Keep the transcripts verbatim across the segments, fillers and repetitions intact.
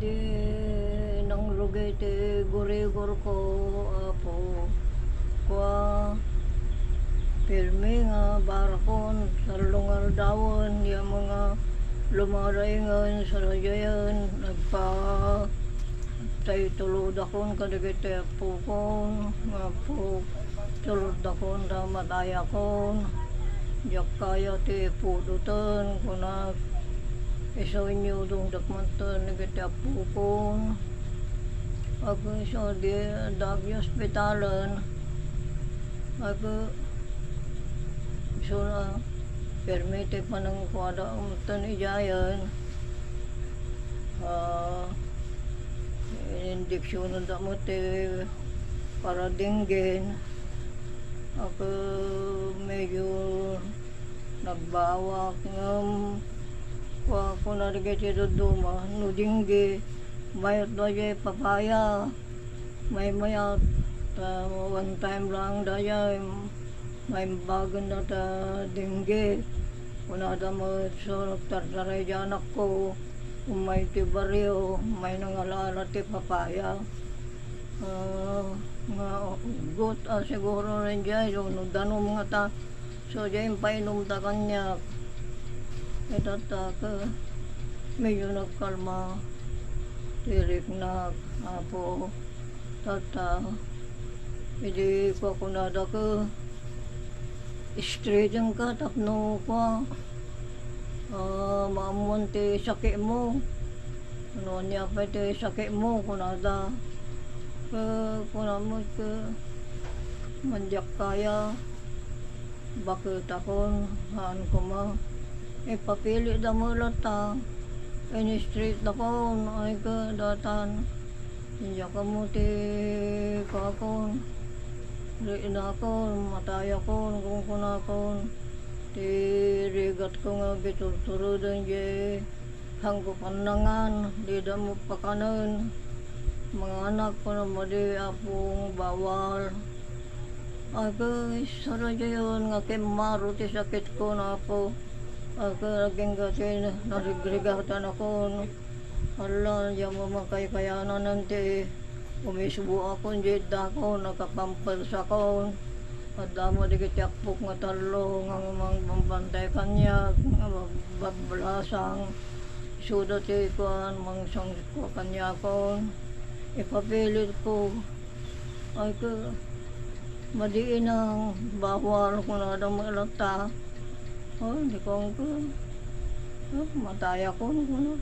Ti nangrugi ti gurigurko, Apo. Kua, pirmi nga barakon, sallo nga aldawen, diak met nga lumalaingen, sadiayen, nagpa-, tay tulodakon kadagiti appokon, nga, Apo, tulodakon ta matayakon. Diak kaya ti pudoten, kunak, isu inyudongdak manten dagiti appokon. Apo, isu di, adda ospitalen. Apo, isu na, pirmi ti panangkuada manten idiayen. Ah, inindiksionanda met ti para dengue. Apo, medyo nagbawak, ngem kua-, kuna dagiti dadduma, no dengue, mayat daydiay papaya, maymayat, ta one time lang daydiay, maimbagenda ta dengue. Kunada met, so, nagtartaray di anakko, umay ti barrio, may nangala-ala ti papaya. Ah, nga uggot a siguro rin daydiay, no, no danum ngata, so, diay impainumda kaniak. Itatta, ka, medyo nagkalma ti riknak, Apo. Tatta, idi kukunada ka, straighten ka tapno kua, ah, maammuan ti sakitmo. No ania pay ti sakitmo, kunada. Ka, kuna met ka, madiak kaya, baketakon, haan koma. Ipapilitda met latta, in-straightakon, ay ka, datan. Diak ammo ti kuakon, riknakon, matayakon, kunkunakon, ti rigatko nga biturturuden diay hangko pannangan, dida met pakanen. Manganak, kuna madi, Apo, bawal. Agay, sadiayen nga kimmaro ti sakitko, Apo. Agay, agingga ti narigrigatanakon. Alla, diak met makaykayananen ti umisboakon, diay dakon, nakapampersakon. Adda met dagiti appok nga tallo nga mangbambantay kaniak, nga bab-, bablasang. Isuda ti kuan, mangsangkua kaniakon. Ipapilitko. Ay, ka, madi inang, bawal, kunada met latta. Oh, di ko, ka, oh, matayakon, kuna.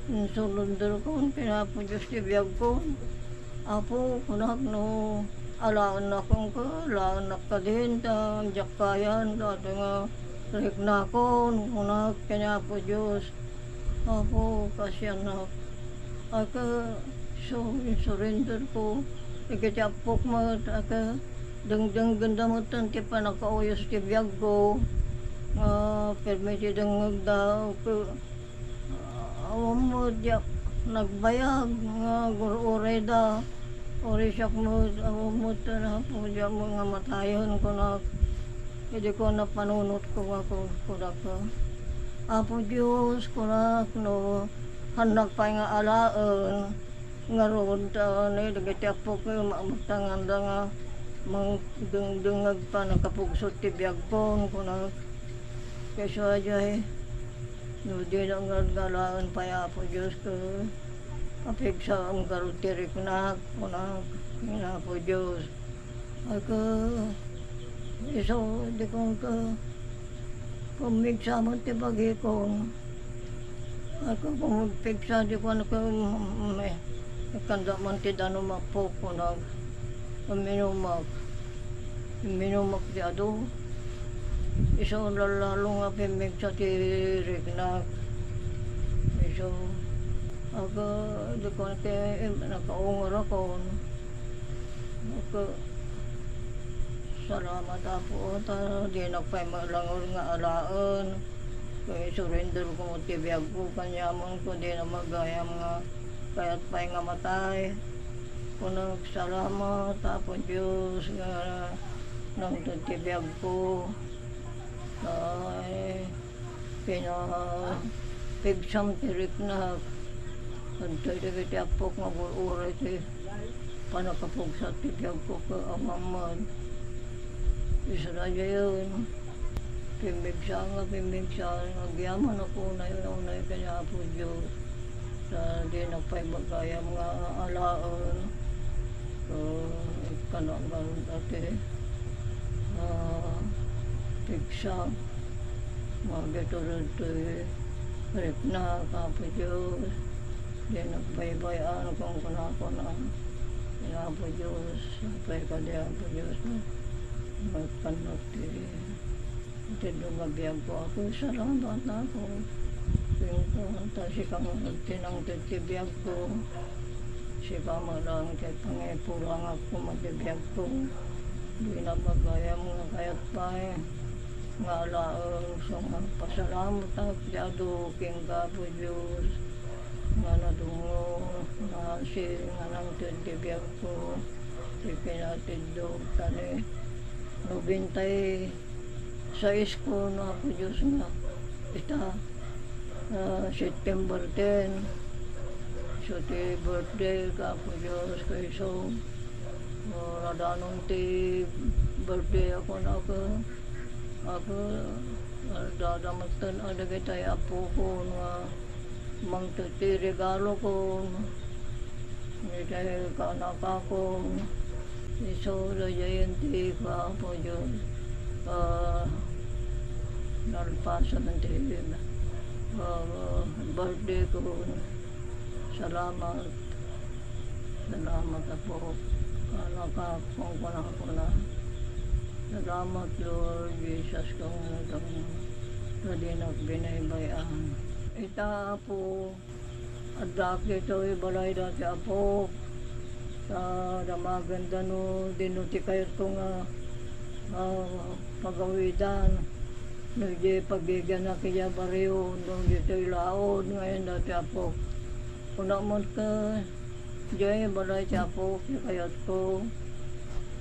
Insurenderkon ken Apo Dios ti biagko. Apo, kunak, no alaennakon ka, alaennak kadin, ta diak kayan, dayta nga riknakon, kunak ken Apo Dios. Apo, kasiannak. Aka, so, insurenderko. Dagiti appok met, aka, dengdenggenda met ti pannakauyos ti biagko. Nga, pirmi ti dengngegda, aka, awan met diak nagbayag nga gur-urayda. Uray siak met, awan met, Apo, diak met nga matayen, kunak. Idi ko napanunotko nga kun-, kunaka, Apo Dios, kunak, no, hannak pay nga alaen, ngarud, ta, ni, dagiti appok, ma-, magtanganda nga, mangdengdengngeg pannakapugsot ti biagkon, kunak. Kaysa diay, no, dina nga alaen pay, Apo Dios, ka, apigsaem ngarud ti riknak, kunak, ni Apo Dios. Aka, isu, di ko ka, pumigsa met ti bagikon. Aka, pumigsa, di ko ka, mm, eh, kanda man ti danum, Apo, kunak, imminumak. Imminumak ti adu. Isu, lallalo nga pimmigsa ti riknak. Isu, aka, di ko ka, eh, nakaungarakon. Aka, salamat, Apo, ta dinak pay malangur nga alaen. Kay surrenderko ti biagko kaniamon, kadi na magayam nga kayat pay nga matay. Kunak, salamat, Apo Dios, nga nangted ti biagko. Ay, pina-, pigsam ti riknak. Adtoy dagiti appok nga gur-uray ti pannakapugsat ti biagko ket awan met. Israel, pimmigsa nga pimmigsa, agyamanak unay-unay ken Apo Dios. Ta dinak pay gayam nga alaen. So, ikkanakon ti, ah, pigsa. Nga ditoy rikna, Apo Dios. Dinak baybay-an, kunkunakon, Apo Dios. Apay kadi, Apo Dios. Magkannak ti Iteddo nga biagko, Apo, salamat, Apo. Kenka, ta sika nga agtinangted ti biagko. Sika met laeng ti pangipurangan koma ti biagko. Dinak gayam nga kayat pay nga alaen, isu nga pasalamat ti adu kenka, Apo Dios, nga nadungngol, nga si-, nga nangted ti biagko, ti kinateddo, ta ni nobenta y seis ko, Apo Dios, nga ita, ah, September ten. So, ti birthday ka, Apo Dios, kayso, ah, adannon ti birthday ko, Apo. Apo, ah, dadametten a dagiti apokon nga mangted ti regalokon, iti kaanakakon, isu daydiay ti Apo Dios, ah, nalpasen ti, ah, birthday ko. Salamat. Salamat, Apo. Kaanakak, kunkunakon. Salamat, Lord Jesus, kung ano, nga dinak binaybay-an. Ita, Apo, addaak ditoy balay dati Apo, ta damagenda no dino ti kayatko nga, ah, pagawidan. No diay pagigianak idiay barrio, no ditoy laod, ngayon dati Apo. Kuna met ket diay balay ti Apo ti kayatko.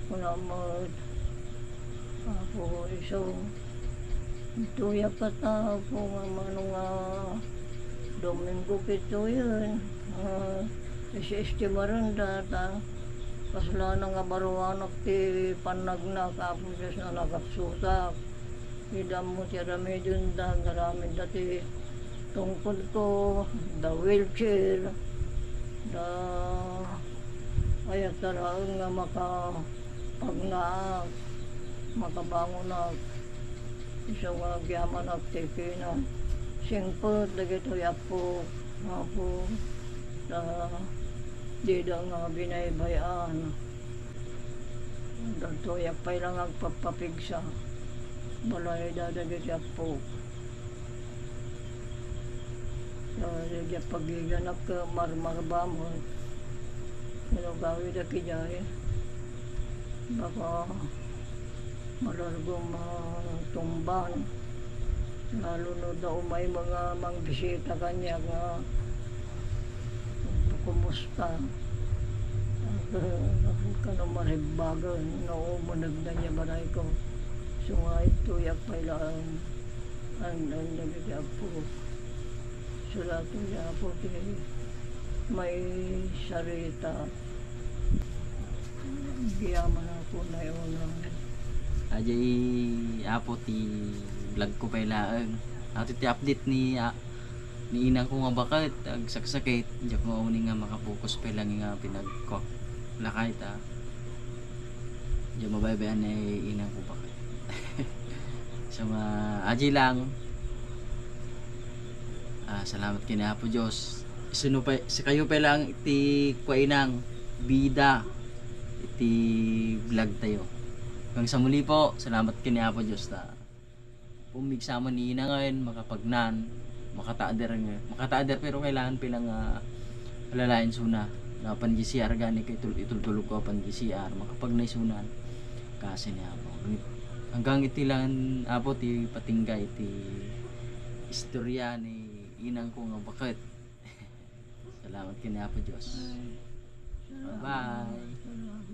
Kuna met, Apo, isu. Ditoyak kata, Apo, nga mano nga Domingo kitayen, ah, isi-estimarenda ta kasla nga baruanak ti pannagnak, Apo Dios, a nakapsutak. Iti ammo ti aramidenda, aramidenda ti tungkod ko, da wheelchair, da ayat ta laeng nga makapagnaak, makabangonak. Isu nga agyamanak ti kinasingpet dagitoy Apo, Apo, ta dida nga binaybay-an. Dagitoyak pay la nga agpapapigsa. Balay dagiti appo. Dagiti pagiganak, marmarba met. Ano gawid a kidiay? Baka malargo matumban. Lalo no da umay mga mangbisita kaniak nga kumusta. Kano maribbagan, naumunag na niya balay ko. So nga ito, yak pay laeng an, an dagiti appo. Sulato niya Apo ti maisarita. Biyaman ako na yun. Ajay, Apo, ti vlog ko pay laeng. Ato ti update ni, ah, ni inang ko nga baket, agsaksaket. Diak nga uni nga makapokus pay lang nga pinagko. Lakay ta. Diak mabaybayan ni inang ko baket. So, nga, aji lang. Ah, salamat kini Apo Dios. Sino pa, sikayo pa lang iti kuainang bida iti vlog tayo. Hanggang sa muli po, salamat kini Apo Dios ta. Pumigsa man ni inangen, makapagnan, makatader nga, makatader, pero kailangan pay lang nga alalayan suna. Napan di C R gani kay tul-, itultulog ko apan di C R, makapagnay sunan. Kasi ni Apo. Hanggang iti lang, Apo, ti patingga iti istorya ni inang ko nga baket. Salamat kini Apo Dios. Bye-bye.